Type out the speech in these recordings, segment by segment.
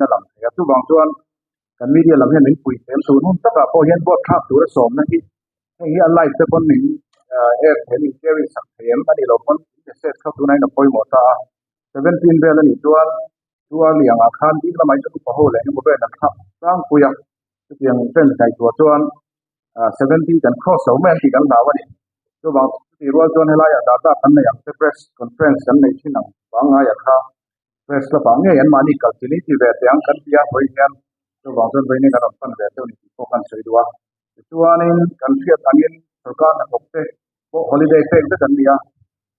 niin a lang thei a. Chuvang chuan kan media lam hian min pui thiam tun hun takah pawh hian vote thlak tura sawmna hi hei hi a live te pawn min air thei min carry sak thei em a nih loh pawn message kha tunah hian a pawimawh ta a. Seventeen vel a nih chuan chu a liangah khan ding lamah hi chuan upa ho leh engemaw vel an thlak tlangpui a. Chutiang trend ngaihtuah chuan 70 kan cross lo mai an tih kan hlau a ni. Chuvang chutih rual chuan helaiah data kan nei ang te press conference kan nei thin ang pangngaiah kha press lamah ngei anmahni kal chi ni ti ve teh ang kan ti a vawiin hian chuvang chuan vawiin hi kan rawn pan ve deuh ni tih pawh kan sawi duh a. Tichuanin kan hriat angin sorkar hnathawk te pawh holiday pek vek an ni a,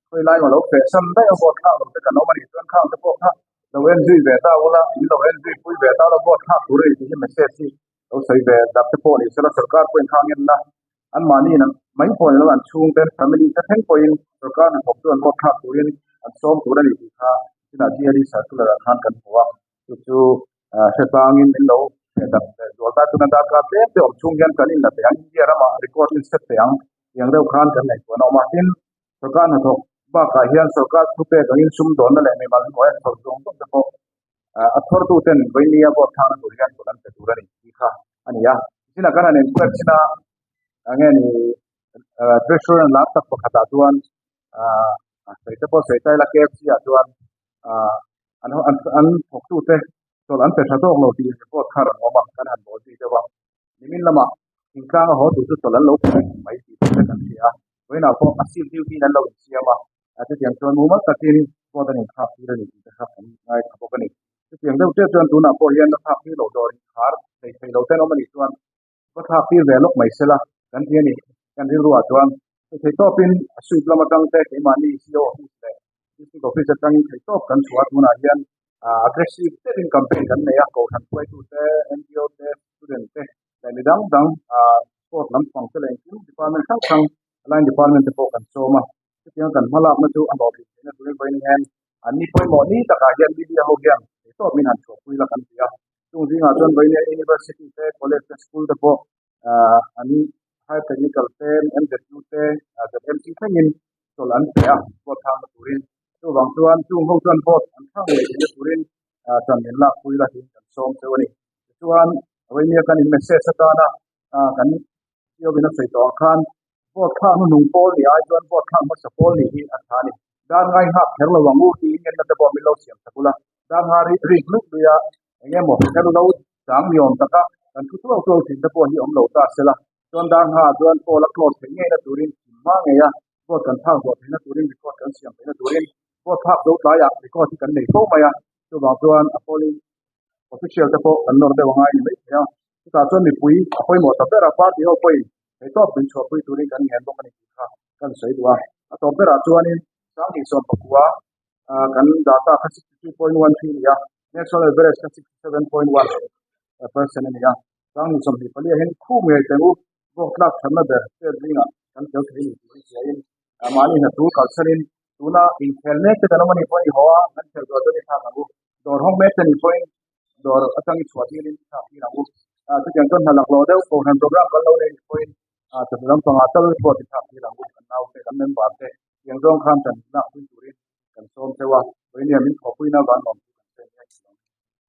khawi lai maw lo feh sam daih a vote thlak lo te kan awm a nih chuan khang te pawh kha lo en zui ve ta ula in lo en zui pui ve ta ula vote thlak tur a ni tih hi message hi lo sawi ve dak te pawh ni sela sorkar pawhin khang enna anmahni in mai pawh ni lo an chhungte family te thleng pawhin sorkar hnathawk chu an vote thlak turin an sawm tur a ni tih kha chinah GRE circular ah khan kan hmu a chu chu hre tlangin min lo hre dak leh zual ta chuna darkar tlem te awm chhung hian kan inla thei ang India ramah record in set thei ang tiang deuh khan kan ngaihtuah na awm a tin sorkar hnathawk bakah hian sorkar thupek angin sumdawnna leh mimal hnuai a chho zawng zawng te pawh a thawrtu ten vainia vote thlakna tur hian kut an pe tur a ni tih kha a ni a. Zinah kan han inquest chin a, enge ni restaurant lar tak pakhatah chuan sawi te pawh sawi ta ila KFC ah chuan an an thawktu te chawlh an pe tha zawk lo tih report kha a rawn awm a, kan han bawl zui deuh a. Nimin lamah thingtlang a haw tur chu chawlh an lo pe mai tih te kan hria a, vawiinah pawh a sim duty in an lo insiam a. A chutiang chuan mumal takin vote an inthlak tir a ni tih te kha kan ngaithla bawk a ni. Chutiang deuh chiah chuan tunah pawh hian la thlak tir loh dawr inkhar thei thei lo ten awm a nih chuan va thlak tir ve lawk mai sela kan ti a ni. Kan rilruah chuan thei thei tawpin a suite lam atang te keimahni CO office leh district office atangin thei tawp kan chhuah a tunah hian aggressive deuhin campaign kan nei a, kohhran hruaitute, NGO te, student te leh mi dang dang sport lampang te leh engkim department hrang hrang line department te pawh kan sawm a. Chutiang kan hmalakna chu a hlawhtlin theihna turin vawiin hian an ni pawimawh ni takah hian media ho hian theihtawp min han chhuahpui la kan ti a. Chung zingah chuan vawiin hian University te, College te, School te pawh an Higher Technical te, MZU te, ZMC thlengin chawlh an pe a vote thlakna turin. Chuvang chuan chung ho chuan vote an thlak ngei theihna turin chan min lakpui la tiin kan sawm cheu a ni. Tichuan vawiin kan in message atana kan Tio-in a sawi tawh ang khan vote thlak hnuhnung pawl ni ai chuan vote thlak hmasa pawl ni hi a tha a ni. Dar ngai nghak kher lo ang u tiin ngenna te pawh min lo siam sak ula. Dar nga ri rik luih luih a eng emaw kher lo chang ni awm taka kan thu tuau tuau thin te pawh hi awm lo ta sela. Chuan dar nga ah chuan poll a close theih ngeina turin thim hma ngei a vote kan thlak zawh theihna turin record kan siam theihna turin vote thlak zo tlaiah record hi kan nei fo mai a. Chuvang chuan a polling official te pawh kan nawr deuh a ngai ni mai thei a. Chutah chuan mipui a pawimawh ta ber a, party ho pawhin theihtawp min chhuahpui turin kan ngen bawk a ni tih kha kan sawi duh a. A tawp berah chuanin 2019 kan data kha 63.13 a ni a, national average kha 67.1% a ni a. 2024 hian khum ngei teng u vawk tlak thatna ber state zingah kan tel thei a ni tih hi hriain mahni hna tul kalsanin tuna inkhel mek te kan awm a nih pawhin i haw a, kan khel zawh chuan i thlak ang u. Dawr hawng mek te nih pawhin dawr atang i chhuah tirin i thlak tir ang u. Chutiang chuan hna lak loh deuh kohhran program kan lo nei nih pawhin chawhnu lampangah tal pawh ti thlak tir ang u kan naute kan member te tiang zawng khan kan lak pui turin kan sawm theuh a, vawinia min thawhpuina van awm.